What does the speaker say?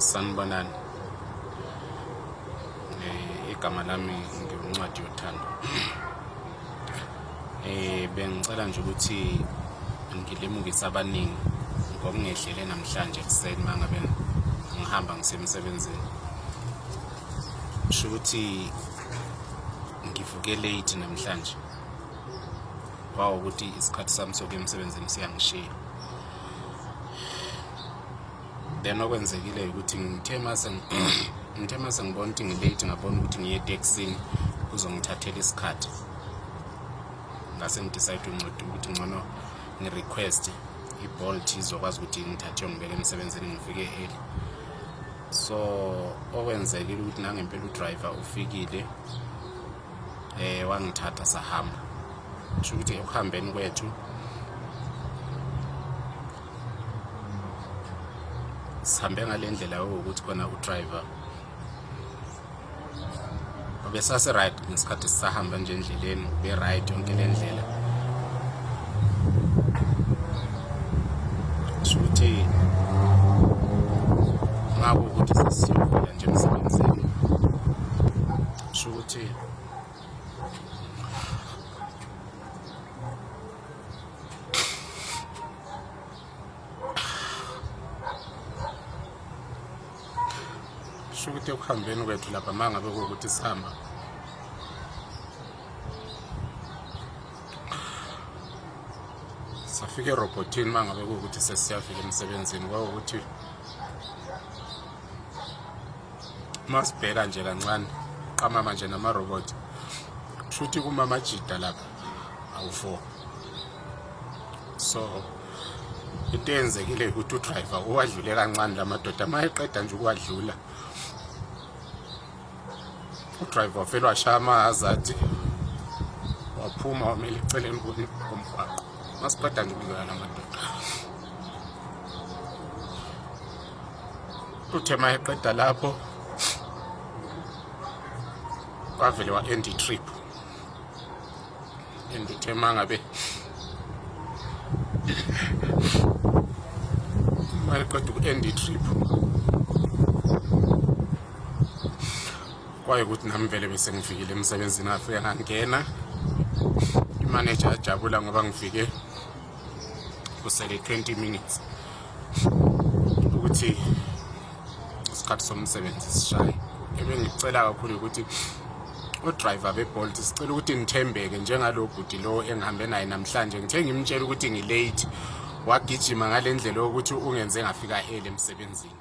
Sanibonani. Igama lami ngiwuNcwadi Yothando. Bengicela nje ukuthi ngilimukise abaningi ngokungehlele namhlanje ekuseni uma ngabe ngihamba ngisemsebenzini. Kusho ukuthi ngivuke late namhlanje. Kwawukuthi isikhathi sami sokuya emsebenzini siyangishiya. Then okwenzekile ukuthi ngithe mase ngithe mase ngibona ukuthi ngilate, ngabona ukuthi ngiye etekisini kuzongithathela isikhathi, ngase ngidecide uncwadi ukuthi ngcono ngi-request i-Bolt izokwazi ukuthi ngithathe ngibeke emsebenzini ngifike early. So okwenzekile ukuthi nangempela udriver ufikile, wangithatha sahamba. Kusho ukuthi ekuhambeni kwethu sihambe ngale ndlela yokuthi khona udriver ubesase right ngesikhathi sisahamba nje endleleni, ube right yonke le ndlela. Kusho ukuthi ngakuwukuthi sesiyofika nje emsebenzini, kusho ukuthi ekuhambeni kwethu lapha uma ngabe kuwukuthi sihamba safika erobhothini, uma ngabe kuwukuthi sesiyafika emsebenzini, kwawukuthi uma sibheka nje kancane qamama nje namarobot, kusho ukuthi kuma amajida lapha awu-4. So into eyenzekile ukuthi udriver uwadlule kancane la madoda. Uma eqeda nje ukuwadlula, udriver wafele washaya ama-hazard, waphuma wamela eceleni komgwaqo. Masiqeda nje ukudlula la madoda, uthe uma eqeda lapho wavele wa-end i-trip. And uthe uma ngabe uma eqeda uku-end i-trip, kwaye ukuthi nami vele bese ngifikile emsebenzini. Ngafike ngangena, imanager yajabula ngoba ngifike kusele 20 minutes ukuthi isikhathi somsebenzi sishaye. Ebengikucela kakhulu ukuthi odriver be-Bolt, sicela ukuthi nithembeke njengalo bhuti lo engihambe naye namhlanje. Ngithe ngimtshela ukuthi ngilate, wagijima ngale ndlela yokuthi ungenze ngafika early emsebenzini.